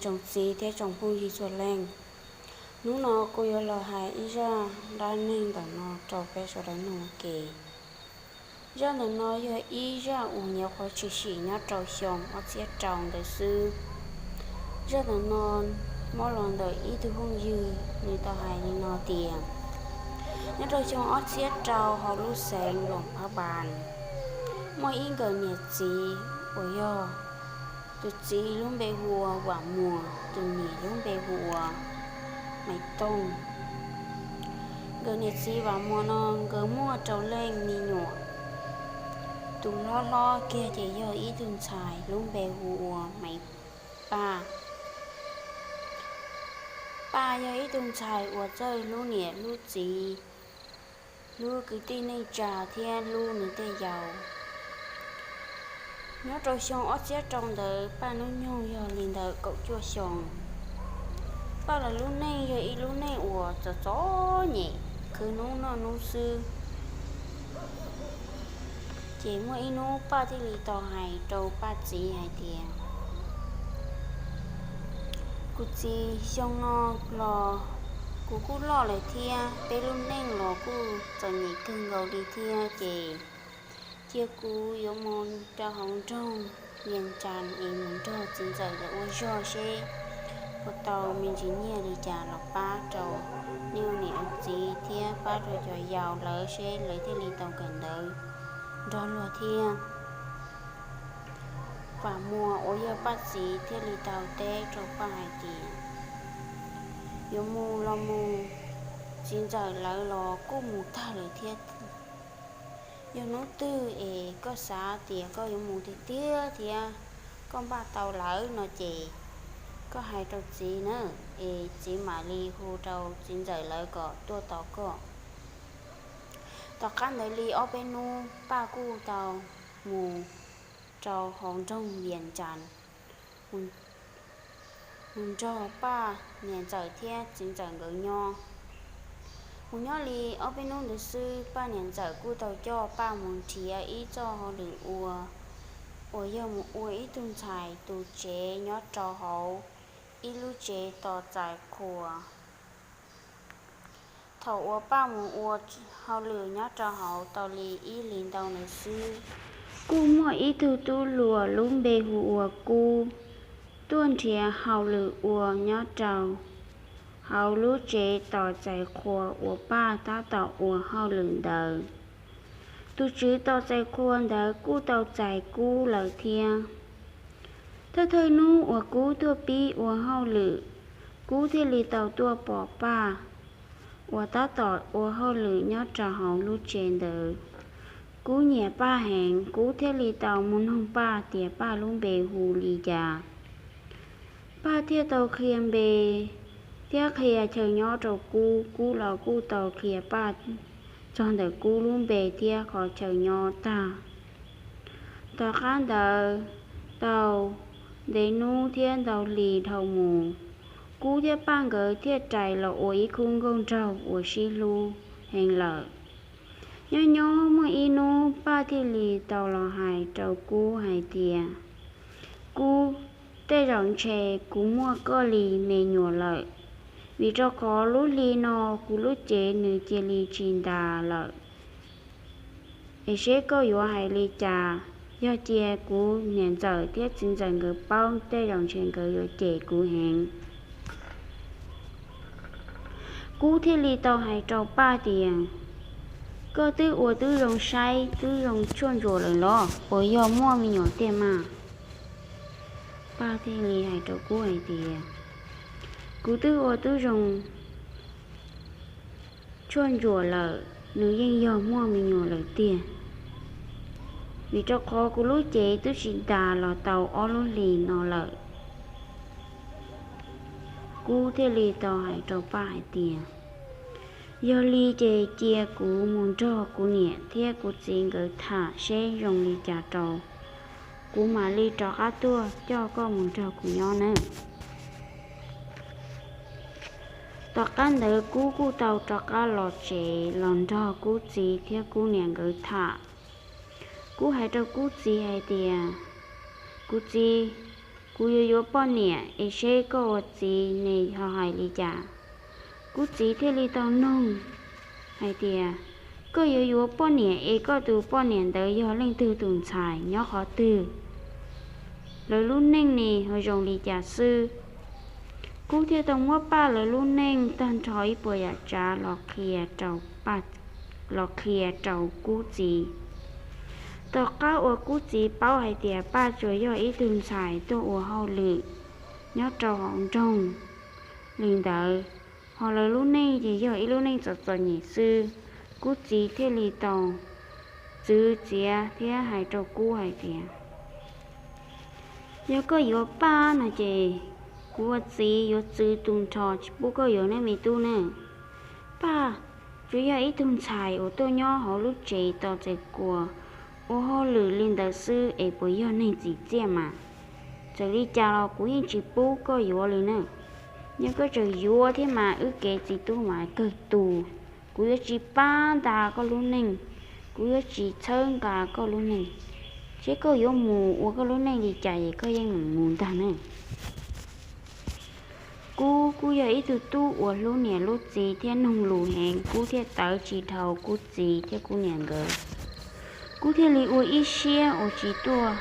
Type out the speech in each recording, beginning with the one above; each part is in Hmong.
Tsoom txiv thiab tsoom phooj ywg txhua leej, hnub no kuv yuav los hais ib zaj dab neeg ntawm no rau peb sawv daws mloog ua ke. Zaj ntawm no yog ib zaj uas nyuam qhuav tshwm sim nyob rau xyoo ob txhiab rau ntawd xwb. Zaj ntawm no muab los ntawm ib tug phooj ywg, nws tau hais li no tias, nyob rau xyoo ob txhiab rau hauv lub xeev Luam Phab Npas, muaj ib nkawm niam txiv uas yog, tus txiv lub npe hu ua Vam Muas, tus niam lub npe hu ua Maiv Tooj. Nkawd niam txiv Vam Muas no nkawd muaj rau leej me nyuam. Tus hlob hlob kiag ces yog ib tug ntxhais lub npe hu ua Maiv Paj. Paj yog ib tug ntxhais uas txawj hlub niam hlub txiv, hlub kwv tij neej tsa thiab hlub nws tej yau. Nyob rau xyoo ob txhiab rau ntawd Paj hnub nyoog yog li ntawm kaum cuaj xyoo. Paj lawv lub neej yog ib lub neej uas txom txom nyem, khwv hnub noj hnub xwb. Ces muaj ib hnub Paj thiaj li tau hais rau Paj txiv hais tias, kuv txiv, xyoo no los kuv kuj loj lawm thiab peb lub neej los kuj txom nyem kawg nkaus li thiab ces cia kuv yuav mus rau hauv nroog Vias Cas es mus nrog txiv ntxawm lawv ua zog seb puas tau me ntsis nyiaj li cas los pab rau nej ua niam ua txiv thiab pab rau cov yau lawv seb lawv thiaj li tau kawm ntawv nrog luag thiab. Vam Muas uas yog Paj txiv thiaj li tau teb rau Paj hais tias, yuav mus los mus, txiv ntxawm lawv los kuj mus tag lawm thiab. Yog hnub twg es koj xav tias koj yuav mus tiag tiag thiab koj npaj tau lawm no ces koj hais rau txiv na, es txiv mam li hu rau txiv ntxawm lawv kom tuaj tos koj. Tom qab ntawd li ob peb hnub Paj kuj tau mus rau hauv nroog Vias Cas, mus nrog Paj niam ntxawm thiab txiv ntxawm nkawd nyob. Mus nyob li ob peb hnub ntawd xwb Paj niam ntxawm kuj tau coj Paj mus nrhiav ib txoj hauj lwm ua, uas yog mus ua ib tug ntxhais tu tsev nyob rau hauv ib lub tsev tos txais qhua. Thaum uas Paj mus ua hauj lwm nyob rau hauv tau li ib hlis ntau ntawd xwb, kuj muaj ib tug tub hluas lub npe hu ua Kub tuaj nrhiav hauj lwm ua nyob rau hauv lub tsev tos txais qhua uas Paj tab tom ua hauj lwm ntawd. Tus tswv tos txais qhua ntawd kuj tau txais Kub lawm thiab. Thawj thawj hnub uas Kub tuaj pib ua hauj lwm, Kub thiaj li tau tuaj pom Paj uas tab tom ua hauj lwm nyob rau hauv lub tsev ntawd. Kub nyiam Paj heev, Kub thiaj li tau mus noog Paj tias Paj lub npe hu li cas. Paj thiaj tau qhia npe thiab qhia chaw nyob rau Kub, Kub los kuj tau qhia Paj txog ntawm Kub lub npe thiab qhov chaw nyob tag. Tom qab ntawd tau ntev hnub thiab ntau hlis dhau mus, Kub thiab Paj nkawd thiaj rais los ua ib khub nkauj nraug uas sib hlub heev lawm. Nyob nyob muaj ib hnub Paj thiaj li tau los hais rau Kub hais tias, Kub, tej zaum ntshe kuv muaj koj li me nyuam lawm, vim rau qhov lub hli no kuv lub cev nws cia li tsis ntas lawm. Es seb koj yuav hais li cas, yog cia kuv niam ntxawm thiab txiv ntxawm nkawd paub tej zaum ntshe nkawd yuav cem kuv heev. Kub thiaj li tau hais rau Paj tias, koj twb ua tub zoo saib tub zoo tshuaj ntsuam lawm los puas yog muaj me nyuam tiag mas? Paj thiaj li hais rau Kub hais tias, kuv twb ua tub zoo tshuaj ntsuam lawm, nws yeej yog muaj me nyuam lawm tiag, vim rau qhov kuv lub cev twb tsis ntas los tau ob lub hlis no lawm. Kub thiaj li tau hais rau Paj hais tias, yog li ces cia kuv mus nrog kuv niam thiab kuv txiv nkawd tham seb zoo li cas rau, kuv mam li rov qab tuaj coj koj mus nrog kuv nyob nawb. Tom qab ntawd Kub kuj tau rov qab los tsev los nrog Kub txiv thiab Kub niam nkawd tham. Kub hais rau Kub txiv hais tias, kuv txiv, Kuv yuav yuav poj niam es seb koj ua txiv ne ho hais li cas. Kuv txiv thiaj li tau noog hais tias, koj yuav yuav poj niam es koj tus poj niam ntawd yog leej twg tus ntxhais nyob qhov twg, lawv lub neej ne ho zoo li cas xwb. Kuv thiaj tau muab Paj lawv lub neej tag nrho ib puas yam tsav los qhia rau Kuv txiv. Tom qab uas Kuv txiv paub hais tias Paj tsuas yog ib tug ntxhais tuaj ua hauj lwm nyob rau hauv nroog li ntawd, ho lawv lub neej ces yog ib lub neej txom txom nyem xwb, Kuv txiv thiaj li tau txwv txiav thiab hais rau Kuv hais tias, yog koj yuav Paj no ces kuv ua txiv yuav txwv tu nrho tsis pub koj yuav nej me tub ne. Paj tsuas yog ib tug ntxhais uas tuaj nyob hauv lub tsev tos txais khuas ua hauj lwm li ntawd xwb es puas yog neeg tsim txiaj mas? Txawm li cas los kuv yeej tsis pub koj yuav li na. Yog koj tseem yuav thiab mas wb kev txiv tub mas kawg tu. Kuv yuav tsis pab nta koj lub neej, kuv yuav tsis txhawb nqa koj lub neej. Seb koj yuav mus ua koj lub neej li cas es koj yeej mus ntag ne. Kuv kuj yog ib tug tub uas hlub niam hlub txiv thiab noog lus heev, Kuv thiaj tawv tsis dhau Kuv txiv thiab Kuv niam nkawd. Kuv thiaj li ua ib siab uas tsis tuaj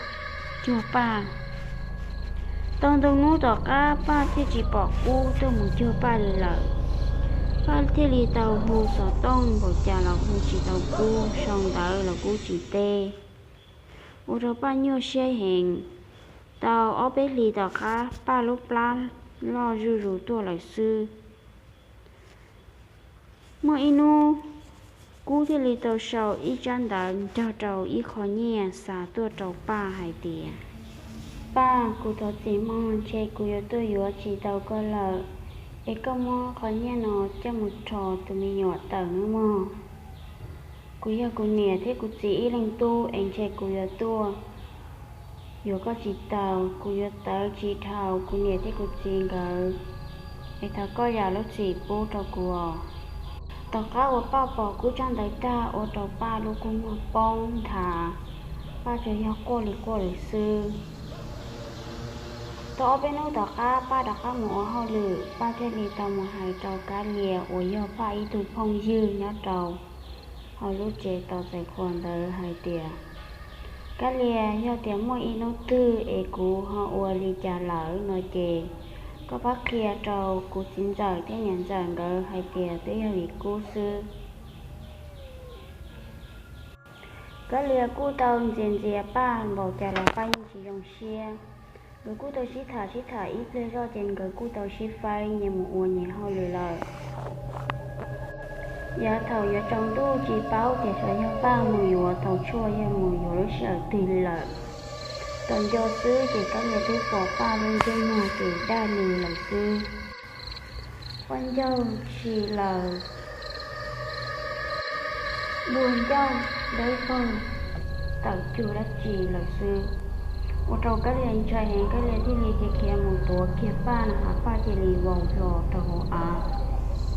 cuag Paj. Tau ntau hnub tom qab Paj thiaj tsis pom Kuv tuaj mus cuag Paj li lawm. Paj thiaj li tau hu xov tooj npaum cas los hu tsis tau Kuv, sau ntawv los Kuv tsis teb, ua rau Paj nyuaj siab heev. Tau ob peb hlis tom qab Paj lub plab loj zuj zus tuaj lawm xwb. Muaj ib hnub Kuv thiaj li tau sau ib tsab ntawv nrog rau ib qho nyiaj xa tuaj rau Paj hais tias, Paj, kuv thov txim mog, ntshe kuv yuav tuaj yuav tsis tau koj lawm, es koj muab qhov nyiaj no coj mus rho tus me nyuam tawm nawb mog. Kuv yog kuv niam thiab kuv txiv ib leeg tub es ntshe kuv yuav tuaj yuav koj tsis tau, kuv yuav tawv tsis dhau kuv niam thiab kuv txiv nkawd, es thov koj zam lub txim pub rau kuv os. Tom qab uas Paj pom Kuv tsab ntawv tag ua rau Paj lub kua muag poob nthav, Paj tsuas yog quaj li quaj li xwb. Tau ob peb hnub tom qab Paj rov qab mus ua hauj lwm, Paj thiaj li tau mus hais rau Kab Lia uas yog Paj ib tug phooj ywg nyob rau hauv lub tsev tos txais khuas ntawd hais tias, Kab Lia, yog tias muaj ib hnub twg es kuv ho ua li cas lawm no ces koj pab qhia rau kuv txiv ntxawm thiab niam ntxawm nkawd hais tias twb yog vim Kuv xwb. Kab Lia kuj tau ntxias ntxias Paj npaum cas los Paj yeej tsis zoo siab. Nkawd kuj tau sib tham sib tham ib pliag zoj ces nkawd kuj tau sib faib nyias mus ua nyias hauj lwm lawm. Yav thaum yuav tsaus ntuj tsis paub tias xyov yog Paj mus yuav tau tshuaj yog mus yuav lub sij hawm twg li lawm. Thaum nco xwb ces Kab Lia twb pom Paj lub ntsej muag ces daj li lawm xwb. Paj ncauj si lawm, npuag ncauj dawb paug, tawm cuag dab tsi lawm xwb. Ua rau Kab Lia ntshai heev, Kab Lia thiaj li khiav khiav mus tuav kiag Paj no, Paj cia li vau hlo rau hauv av,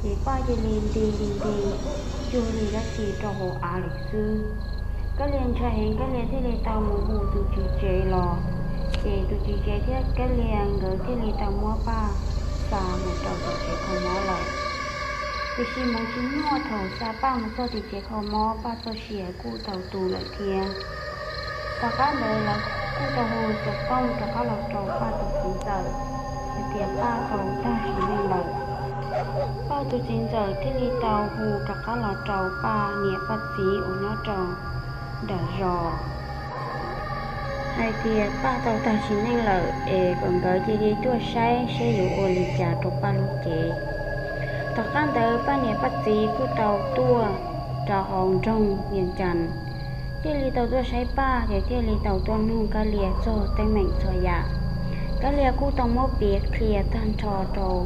ces Paj cia li nti nti nti cuag li dab tsi rau hauv av lawm xwb. Kab Lia ntshai heev, Kab Lia thiaj li tau mus hu tus tswv tsev los, ces tus tswv tsev thiab Kab Lia nkawd thiaj li tau muab Paj xa mus rau tim tsev kho mob lawm. Tiam sis hmoov tsis muaj, thaum xa Paj mus txog tim tsev kho mob, Paj txoj sia kuj tau tu lawm thiab. Tom qab ntawd lawv kuj tau hu xov tooj rov qab los rau Paj tus txiv ntxawm hais tias Paj tau tag sim neej lawm. Paj tus txiv ntxawm thiaj li tau hu rov qab los rau Paj niam Paj txiv uas nyob rau nram zos hais tias Paj tau tag sim neej lawm es kom nkawd cia li tuaj saib seb yuav ua li cas rau Paj lub cev. Tom qab ntawd Paj niam Paj txiv kuj tau tuaj rau hauv nroog Vias Cas, thiaj li tau tuaj saib Paj ces thiaj li tau tuaj nug Kab Lia txog teeb meem txhua yam. Kab Lia kuj tau muab piav qhia tag nrho rau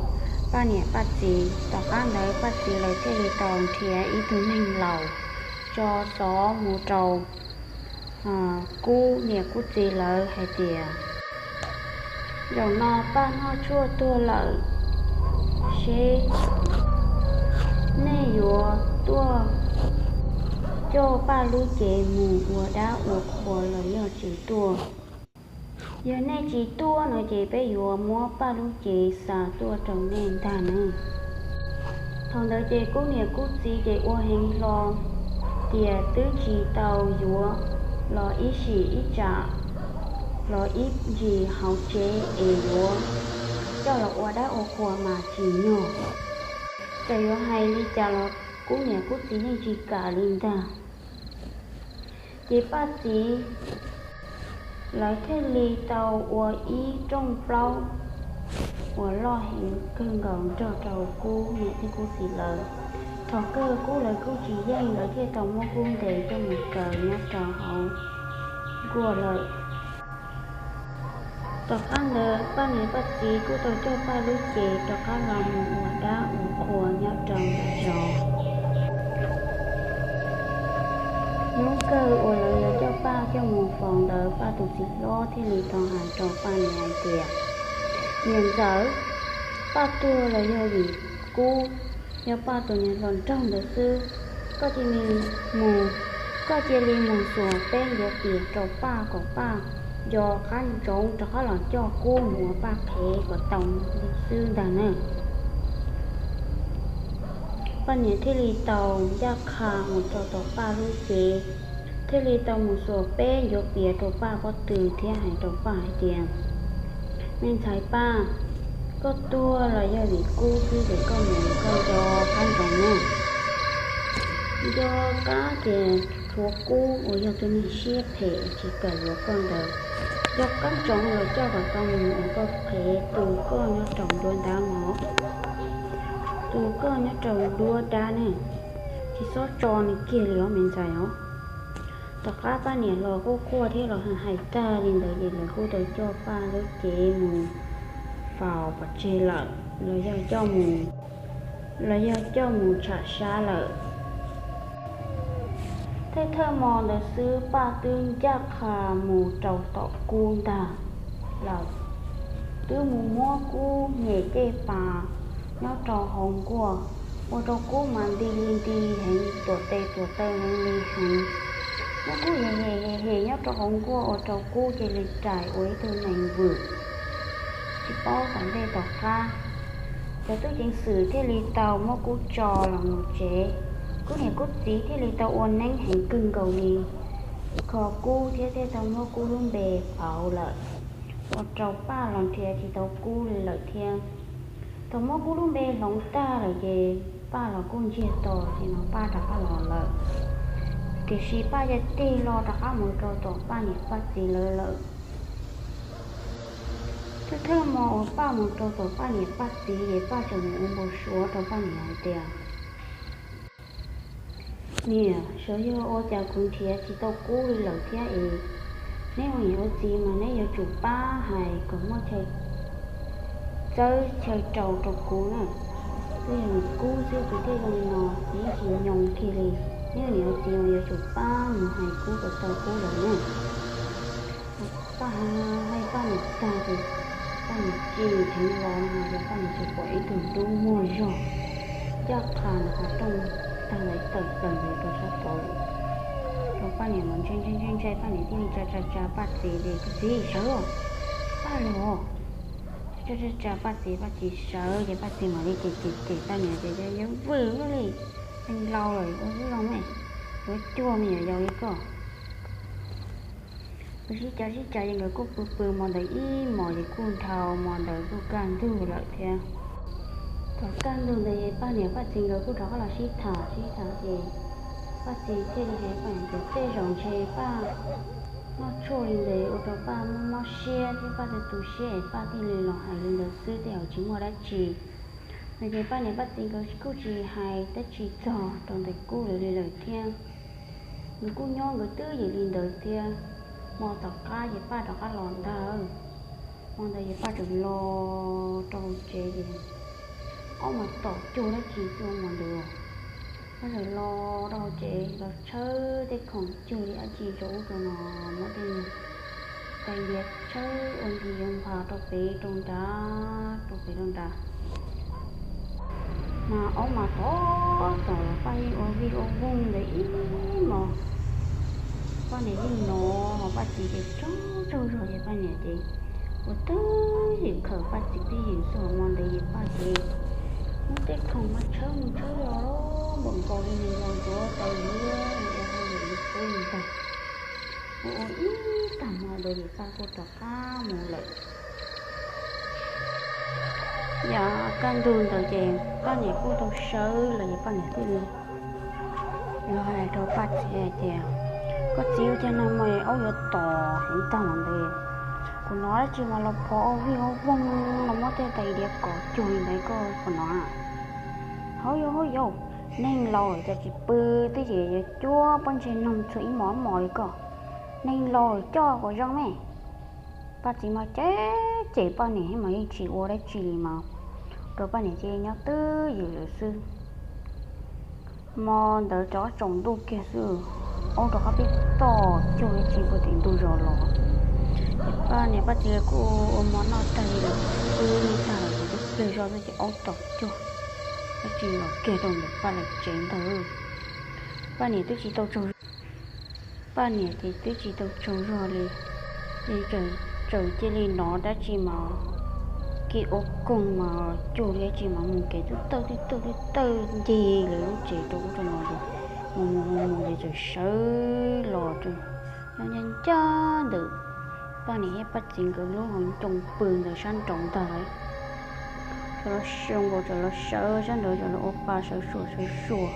Paj niam Paj txiv. Tom qab ntawd Paj txiv lawv thiaj li tau nrhiav ib tug neeg laus tso xov mus rau Kub niam Kub txiv lawv hais tias, zaum no Paj noj tshuaj tuag lawm, seb nej yuav tuaj coj Paj lub cev mus ua dab ua qhua los yog tsis tuaj. Yog nej tsis tuaj no ces peb yuav muab Paj lub cev xa tuaj rau nej ntag nawb. Thaum ntawd ces Kub niam Kub txiv ces ua heev hlo tias twb tsis tau yuav los ib sim ib tsam los ib ntsis hauv tsev es yuav coj los ua dab ua qhua mas tsis nyog. Txawm yuav hais li cas los Kub niam Kub txiv yeej tsis kam li ntag. Ces Paj txiv lawv thiaj li tau ua ib rooj plaub uas loj heev kawg nkaus nrog rau Kub niam thiab Kub txiv lawv. Thaum kawg Kub lawv kuj tsis yeej, lawv thiaj tau muab Kub ntes coj mus kaw nyob rau hauv nkuaj lawm. Tom qab ntawd Paj niam Paj txiv kuj tau coj Paj lub cev rov qab los mus ua dab ua qhua nyob rau nram zos. Hnub kawg uas lawv yuav coj Paj coj mus faus ntawd Paj tus txiv hlob thiaj li tau hais rau Paj niam hais tias, niam ntxawm, Paj tuag los yog vim Kub, yog Paj tus niag hluas nraug ntawd xwb. Koj cia li mus, koj cia li mus xuas peb ncuav pias rau Paj kom Paj nco qab ntsoov rov qab los coj Kub mus ua Paj qhev kom tau li xwb ntag na. Paj niam thiaj li tau ncaj qha mus rau tom Paj lub cev, thiaj li tau mus xuas peb ncuav pias rau Paj pob tw thiab hais rau Paj hais tias, me ntxhais Paj, koj tuag los yog vim Kub xwb ces koj mus koj nco qab ntsoov na. Nco qab tias tshuav Kub uas yog tus neeg siab phem tsis kam yuav koj ntawd, nco qab ntsoov los coj kom tau mus ua koj qhev tu koj nyob rau nruab nrab mog, tu koj nyob rau nruab nrab ne, tsis txhob tso nws kiag li os me ntxhais os. Tom qab Paj niam los quaj quaj thiab los hais tag li ntawd ces lawv kuj tau coj Paj lub cev mus faus pov tseg lawm, los yog coj mus, los yog coj mus tsham sab lawm. Thawj thawj hmo ntawd xwb Paj twb ncaj qha mus rau tom Kub ntag lawm, twb mus muab Kub nyem cej pas nyob rau hauv nkuaj, ua rau Kub mas nti li nti heev, tuam tes tuam taw heev li heev. Muab Kub hem hem hem hem nyob rau hauv nkuaj ua rau Kub cia li rais ua ib tug nees vwm tsis paub tom ntej tom qab. Cov tub ceev xwm thiaj li tau muab Kub tso los mus tsev. Kub niam Kub txiv thiaj li tau ua neeb heev kawg nkaus li, kho Kub thiab thiaj tau muab Kub lub npe pauv lawm, ua rau Paj los nrhiav tsis tau Kub li lawm thiab. Thaum muab Kub lub npe hloov tag lawm ces Paj los kuj ntsiag to ces no Paj rov qab los lawm, tiam sis Paj cia tig hlo rov qab mus rau tom Paj niam Paj txiv lawv lawm. Thawj thawj hmo uas Paj mus rau tom Paj niam Paj txiv ces Paj tseem mus ua npau suav rau Paj niam hais tias, niam, xyov yog ua cas kuv nrhiav tsis tau Kub li lawm thiab es, neb ua niam ua txiv mas neb yuav tsum pab hais kom muaj chaw txawb chaw rau rau kuv na. Twb yog Kub xwb kuv thiaj zoo li no, yeej tsis nyoo kiag li. Neb ua niam ua txiv mas yuav tsum pab mus hais Kub kom tau Kub lawm na. Paj hais Paj niam tag ces Paj niam tsim dheev los no yog Paj niam tsis pom ib tug tub muag zog ncaj qha ntawm qhov rooj tag lawv tawm plaws ntawd rau sab tod lawm. Rau Paj niam mas ntshai ntshai ntshai ntshai, Paj niam thiaj li tsa tsa tsa Paj txiv tias, koj txiv sawv os, Paj los. Tsa tsa tsa Paj txiv, Paj txiv sawv ces Paj txiv mam li cem cem cem Paj niam tias, yog vwm li, neeg laus lawm ua zoo me, yuav cuag me nyuam yaus li koj. Nkawd sib cav sib cav ces nkawd kuj pw pw hmo ntawd ib hmos ces kuj dhau, hmo ntawd kuj kaj ntug lawm thiab. Thaum kaj ntug ntawd ces Paj niam Paj txiv nkawd kuj rov qab los sib tham sib tham ces Paj txiv thiaj li hais Paj niam tias, tej zaum ntshe Paj noj tshuaj li ntawd ua rau Paj mob mob siab thiab Paj tu tu siab es Paj thiaj li los hais li ntawd xwb, tej zaum tsis muaj dab tsi. No ces Paj niam Paj txiv nkawd kuj tsis hais dab tsi txog rau ntawm Kub lawv li lawm thiab. Nkawd kuj nyob nkawd twb ywm li ntawd thiab. Hmo tom qab ces Paj rov qab los ntag. Hmo ntawd ces Paj tseem los rau hauv tsev ces ob mas tom cuag dab tsi xwb hmo ntawd. Paj tseem los rau hauv tsev los tshawb tej khoom cuag li dab tsi rau ub rau no, muab tej tais diav tshawb ua nti ua npha rau pem rau nrad rau pem rau nrad. Mas ob mas tom tom los Paj yeej ua vij ua voog ntawd ib hmos. Paj niam yeej hnov ho Paj txiv ces tsaug tsaug zog ces Paj niam ces ua twj ywm khaws Paj txiv twj ywm xwb. Hmo ntawd ces Paj txiv muab tej khoom mas tshawb mus tshawb los npaum nkaus li nws los ntxuav tau yuav li ua hauj lwm li qub li ntag. Ua ua ib tag hmo ntawd ces Paj kuj rov qab mus lawm. Yog kaj ntug ntawd ces Paj niam kuj tau sawv los ces Paj niam thiaj li los hais rau Paj txiv hais tias, Koj txiv, ua cas nag hmo aub yuav tom heev tag ntawd? Kuv hnov dab tsi mas los phov ua vij ua voog los muab tej tais diav kov cuag li ntawd koj puas hnov? Hauv yau hauv yau, neeg laus cas tsis pw twb ces yuav cuab pob ntseg noog txhua ib hmos ib hmos li koj. Neeg laus coj kom zoo me. Paj txiv mas cem cem Paj niam mas yeej tsis ua dab tsi li mas, rau Paj niam cia li nyob twj ywm lawm xwb. Hmo ntawd rov qab tsaus ntuj kiag xwb, aub rov qab pib tom cuag dab tsi puag tim ntug zos los. Ces Paj niam Paj txiv kuj ua hmo noj tag li lawm, pw li tag lawm ces twb pliag zog xwb ces aub tom cuag dab tsi los kiag rau ntawm Paj niam tsev ntag. Paj niam twb tsis tau tsaug, Paj niam ces twb tsis tau tsaug zog li, ces txawm cia li hnov dab tsi mas kev ua koog mas cuag li dab tsi mas mus kev twb tawj twb tawj twb tawj ncig lawv lub tsev rau ub rau no ces mus mus mus mus ces txawm sawv los rau nyob ncaj ncaj ntawm Paj niam thiab Paj txiv nkawd lub hauv ncoo pw ntawd sab nraud ntag lauj. Txawm los sawv nkaus, txawm los sawv sab nraud, txawm los ua pa sawv suam sawv suam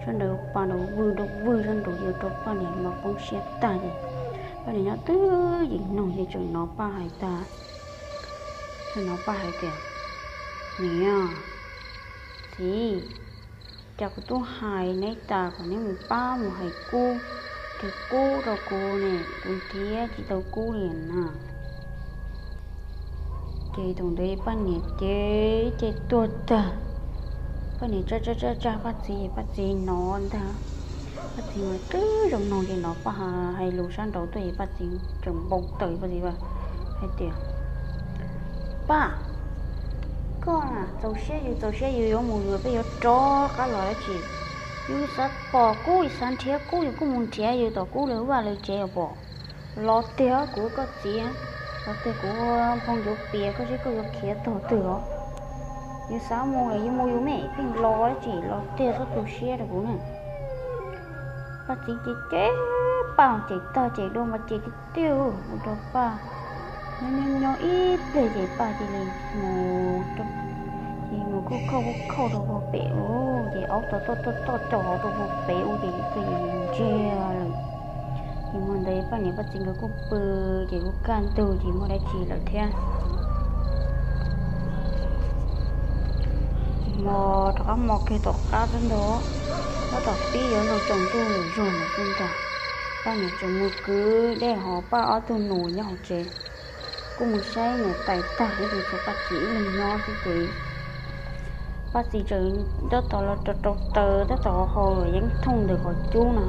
sab nraud, ua pa nraud vwj nraud vwj sab nraud ces ua rau Paj niam mas poob siab tag ces Paj niam nyob twj ywm mloog ces txawm hnov Paj hais tias, txawm hnov Paj hais tias, Niam, txiv, cas kuv twb hais neb tas kom neb mus pab mus hais kub, ris kub rau kuv ne, kuv nrhiav tsis tau kub li na. Ces thaum ntawd Paj niam ces ces tuag tag. Paj niam tsa tsa tsa tsa Paj txiv, Paj txiv hnov ntag. Paj txiv mas twb zoo mloog ces hnov Paj hais lus sab nraud tuaj ces Paj txiv tseem npau taws Paj txiv hais tias, Paj, koj txaus siab yus txaus siab yus yuav mus yus peb yuav rov qab los dab tsi? Yus xav pom kub yus xav nrhiav kub yus kuj mus nrhiav yus tom kub lawv vaj lawv tsev os pom. Los tiag kuv koj txiv, los tiag kuv nphooj yuav pias koj seb koj yuav khiav tog twg os. Yus xav mus los yus mus yus me, pheej los dab tsi los tiag txhob tu siab rau kuv ne. Paj txiv ces ces Paj ces tag ces dua mas ces tiag tiag ua rau Paj nyob nyob nyob ib pliag ces Paj cia li mus, ces mus khauj khauj khauj khauj rau puag pem ub ces aub tau tuaj tuaj tuaj coj hauv rau puag pem ub ces cia li ntsiag lawm. Ces hmo ntawd Paj niam Paj txiv nkawd kuj pw, ces kuj kaj ntug ces muaj dab tsi lawm thiab. Ces hmo rov qab hmo kiag tom qab xwb ntag, tab tom pib yuav luag tsaus ntuj lawm zog ntawd xwb ntag, Paj niam tseem mus kwv dej hos Paj ob tug nus nyob hauv tsev. Kuj mus saib niam tais tag ib tus tshuav Paj txiv ib leeg nyob xwb ces Paj txiv tseem tab tom los rau rau taws tab tom haus yeeb thooj ntawm qhov cub no.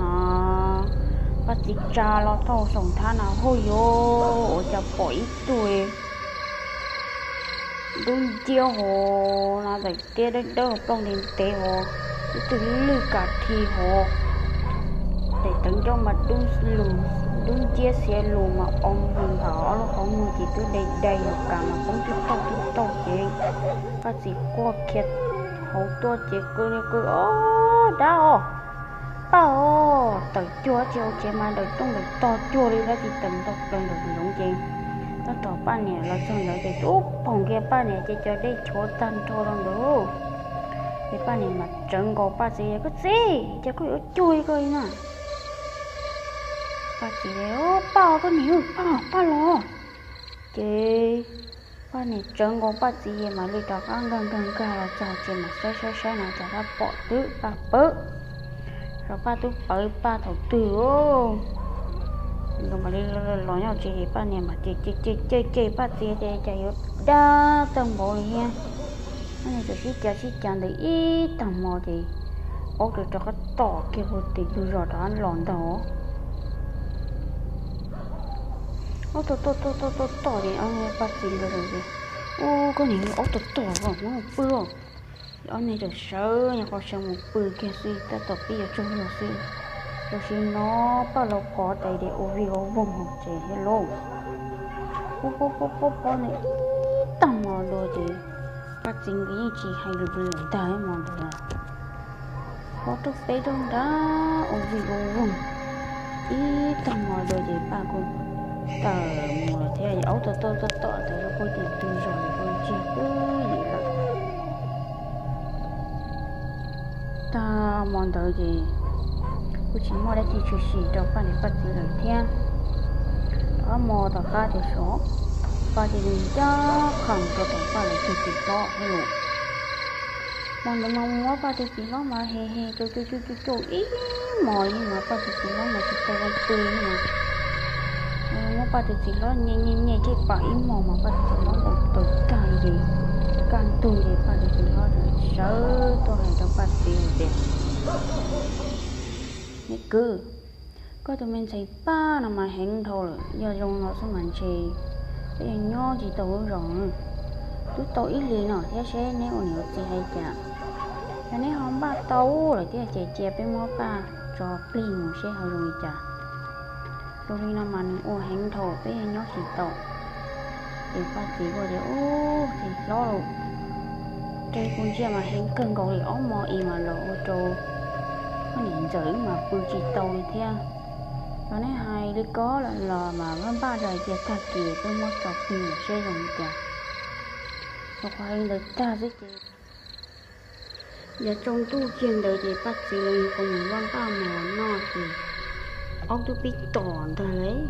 Paj txiv tsa los tau saum nthab no, hauj yus, ua cas pom ib tug dub nciab hos no, daim tiab dawb dawb plaoj ntev ntev hos, ib tug lwj kas thi hos, daim tawv ncauj mas dub lug, dub nciab xiav lus mas oo nphav ob lub qhov muag ces twb dai dai hos, kas mas poob twb tauj twb tauj ces Paj txiv quaj khiav hauv tuaj ces qw qw, Ob dab os, Paj os, tawm cuag tsis hauv tsev mas daim rooj daim tog cuag li dab tsi tawm ntau plaws ntawm zoov ces tab tom Paj niam los txog ntawd ces tub phoom kiag Paj niam ces cov dej chuav tag nrho rau ntawd. Ces Paj niam mas tsawv nkaus Paj txiv, Koj txiv, cas koj yuav cuag li koj li na? Paj txiv, Paj, koj niam, Paj, Paj los. Ces Paj niam tsawv nkaus Paj txiv mam li rov qab nkag nkag nkag los txog ces mam saib saib saib no cas Paj pom twb Paj pawv, rau Paj twb pawv Paj thaum twg nkawd mam li los nyob tsev ces Paj niam mam cem cem cem cem Paj txiv tias cas yuav dab tag npaum li thiab. Paj niam txawm sib cav sib cav ntawd ib tag hmo ces aub rov qab tom kiag puag tim ntug zos rov qab los ntag. Aub tom tom tom tom tom tom ces Paj txiv nkawd tias, Ub, koj niam, aub tom tom os, mus pw os. Ces ob niag txawm sawv nyob qhov sawv mus pw kiag xwb, tab tom pib yuav tsaug zog xwb. Tam sim no Paj los pov tes ces ua vij ua voog hauv tsev thiab lauj. Pov pov pov pov nws ib tag hmo dua ces Paj txiv nkawd yeej tsis hais lus li ntag hmo ntawd. Pov raug peb raug nrab ua vij ua voog ib tag hmo dua ces Paj kuj tawm mus lawm thiab. Aub tom tom tom tom tawm rau puag tim ntug zos ces kuj ntsiag twb ywm lawm. Tag hmo ntawd ces kuj tsis muaj dab tsi tshwm sim rau Paj niam Paj txiv lawm thiab. Rov qab hmo tom qab ces sov, Paj cia li ncaj qha mus rau tom Paj lawv tus txiv hlob thiab lauj. Hmo ntawd mas muab Paj tus txiv hlob mas he he caum caum caum caum ib hmos li mas Paj tus txiv hlob mas tsis tau zoo pw li mas. Muab Paj tus txiv hlob nyiaj nyiaj nyiaj caj pas ib hmos mas Paj tus txiv hlob nkaum tawv tag li ces kaj ntug ces Paj tus txiv hlob sawv tuaj hais rau Paj txiv hais tias, Me kwv, koj tus me ntxhais Paj no mas heev dhau lawm, yog zoo no xwb mas ntshe peb yuav nyob tsis tau lub zos. Twb tau ib hlis no thiab seb neb ua niam ua txiv hais cas. Yog neb ho npaj tau lawm thiab ces cia peb muab Paj tso plig mus seb ho zoo li cas. Zoo li no mas nws ua heev dhau peb nyob tsis tau. Ces Paj txiv kuj tias, Ub, txiv hlob lauj, rau kuv ntsia mas heev kawg nkaus li, ob hmo i mas los ua rau poj niam ntxawm wb mas pw tsis tau li thiab. Los neb hais li ko lawm los mas npaj npaj zais cia tag kis peb muab tso plig seb zoo li cas. Thaum qhov heev ntawd tag xwb ces yav tsaus ntuj kiag ntawd ces Paj txiv lawv nyuam qhuav mus npaj npaj mov noj ces aub twb pib tom ntag lauj.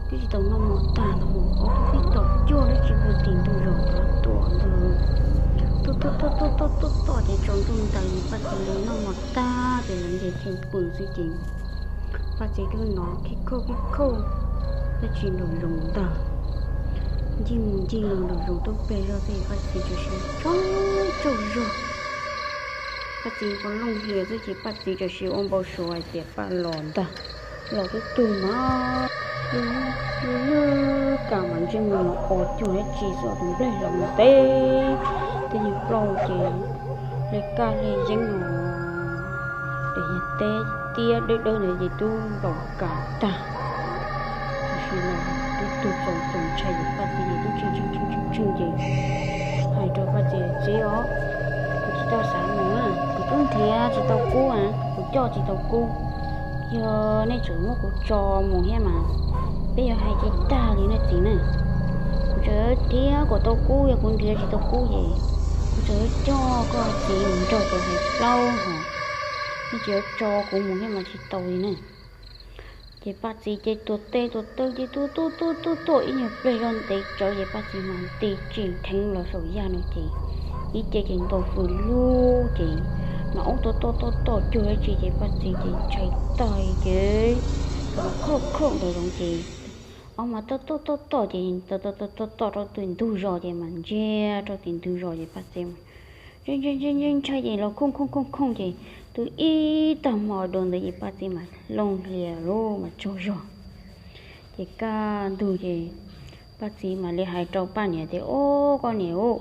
Twb tsis tau noj mov tag no aub twb pib tom cuag dab tsi puag tim ntug zos tod tuaj ntag. Tuaj tuaj tuaj tuaj tuaj tuaj tuaj ces tsaus ntuj ntawd ces Paj txiv lawv noj mov tag ces lawv nce tshee pw xwb ces Paj txiv twb hnov khib khauj khib khauj dab tsi nraum zoov ntag. Ncig mus ncig los nraum zoov tuaj plig zog xwb Paj txiv txawm tsaug tsaug zog. Paj txiv puav looj hlias xwb ces Paj txiv txawm ua npau suav hais tias Paj los ntag. Los twb tug mas lub lub kas mas ntsej muag no o cuag dab tsi xwb, tus nplaig hloov teb, tej nyuag plaub ces hle kaj hle yeeb no, ces yog teb tiab dawb dawb ntawd ces twb nplaum kas tag. Tam sim no twb tug txaus txaus ntshai ces Paj txiv ces twb tshee tshee tshee tshee ces hais rau Paj txiv, Txiv os, kuv tsis tau xav mus na, kuv twb nrhiav tsis tau kub, kuv coj tsis tau kub. Yog nej tseem muab kuv tso mus thiab mas peb yuav hais tsis tag li nej txiv ne. Kuv tseem yuav nrhiav kom tau kub, yog kuv nrhiav tsis tau kub ces kuv tseem yuav coj koj txiv mus nrog kuv hais plaub hos, nej tsis yuav tso kuv mus thiab mas tsis tau li ne. Ces Paj txiv ces tuav tes tuav taw ces tuaj tuaj tuaj tuaj tuaj ib nyuag pliag zog ntev tsawv ces Paj txiv mas nti tsim dheev los saum yaj no ces ib ce ces ntaus fws lug ces mas aub tuaj tuaj tuaj tuaj cuag dab tsi ces Paj txiv ces ntshai tag ces, qhov khob khob ntawd zoov ces aub mas tuaj tuaj tuaj tuaj ces tuaj tuaj tuaj tuaj rau tim ntug zos ces mas ntsiag rau tim ntug zos ces Paj txiv mas ntshai ntshai ntshai ces los khooj khooj khooj khooj ces twb ib tag hmo dua ntawd ces Paj txiv mas looj hlias lawm mas tsaug zog. Ces kaj ntug ces Paj txiv mam li hais rau Paj niam tias, Ob, koj niam,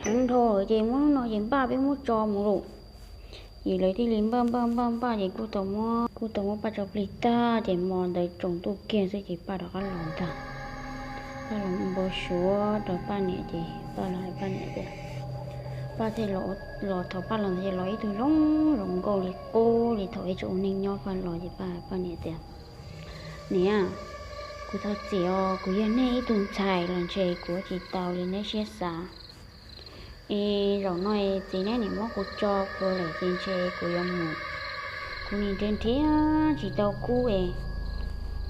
heev dhau lawm ces muab hnub no ces npaj peb muab tso mus lauj. Ces lawv thiaj li npaj npaj npaj npaj ces kuj tau muab Paj tso plig tag ces hmo ntawd tsaus ntuj kiag xwb ces Paj rov qab los ntag. Paj los npau suav rau Paj niam ces Paj los hais Paj niam tias, Paj thiaj los, thaum Paj los ntawd ces los ib tug zoo zoo nkauj li qub li thaum ib tsoom ua neej nyob Paj los ces Paj hais Paj niam tias, Niam, kuv thov txim os, kuv yog nej ib tug ntxhais los ntshe kuv ua tsis tau li neb siab xav. Es zaum no txiv neb nim muab kuv tso plhuav lawm ces ntshe kuv yuav mus. Kuv nim nrhiav nrhiav tsis tau kub es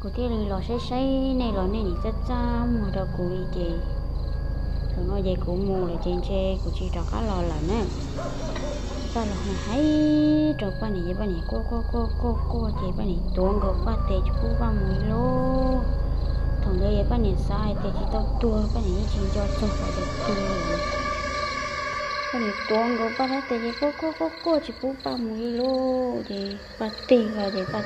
kuv thiaj li los saib saib nej los nej nim txaj txaj muag rau kuv li ces zaum no ces kuv mus lawm ces ntshe kuv tsis rov qab los lawm na. Paj los hais hais rau Paj niam ces Paj niam quaj quaj quaj quaj quaj ces Paj niam tuav nkaus Paj tes tsis pub Paj mus li lauj. Thaum ntawd ces Paj niam xav hais tias tsis tau tuag Paj niam yeej tsis nco txog qhov tias tuag lawm. Paj niam tuav nkaus Paj rab tes ces quaj quaj quaj quaj tsis pub Paj mus li lauj ces Paj tig los ces Paj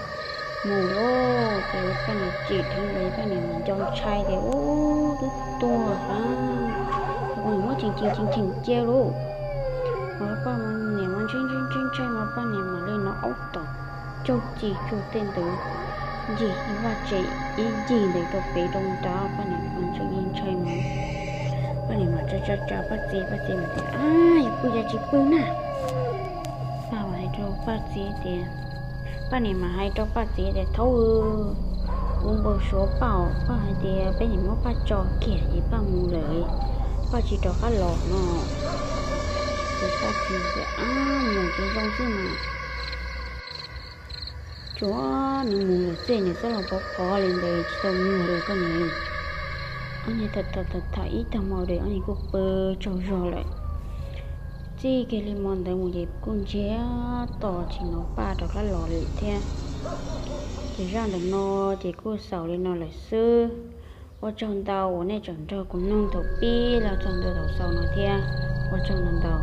mus lauj ces Paj niam tsim dheev los ces Paj niam mas nco ntshai ces ub twb tuag a. Ces Paj niam muab cheem cheem cheem cheem cia lauj. Mas Paj niam mas ntshai ntshai ntshai ntshai mas Paj niam mam li hnov aub tom tsaug ci tsuag tej ntawd, ncig ib vaj tsev ib ncig ntawd rau pem rau nrad. Paj niam mas ntshai ntshai mas, Paj niam mas tsa tsa tsa Paj Txiv, Paj Txiv mas tias, Ab, yog pw cas tsis pw na? Paj niam hais rau Paj Txiv tias, Paj niam mas hais rau Paj Txiv tias, Thaub, kuv npau suav Paj, Paj hais tias peb niam muab Paj tso kiag ces Paj mus lawm, Paj tsis rov qab los no. Ces Paj Txiv tias, Ab, mus ces zoo xwb mas. Tsuav nws mus lawm xwb nws txhob los pov qhov li ntawd, tsis tau mus lawm koj niam. Ob niag tham tham ib tag hmo ces ob niag kuj pw tsaug zog lawm. Txij kiag li hmo ntawd mus ces kuj ntsiag to tsis hnov Paj rov qab los li thiab. Ces zaj ntawm no ces kuj xaus li no lawm xwb. Ua tsaug ntau uas nej tseem nrog kuv mloog thaum pib los txog ntua thaum xaus no thiab. Ua tsaug ntau ntau.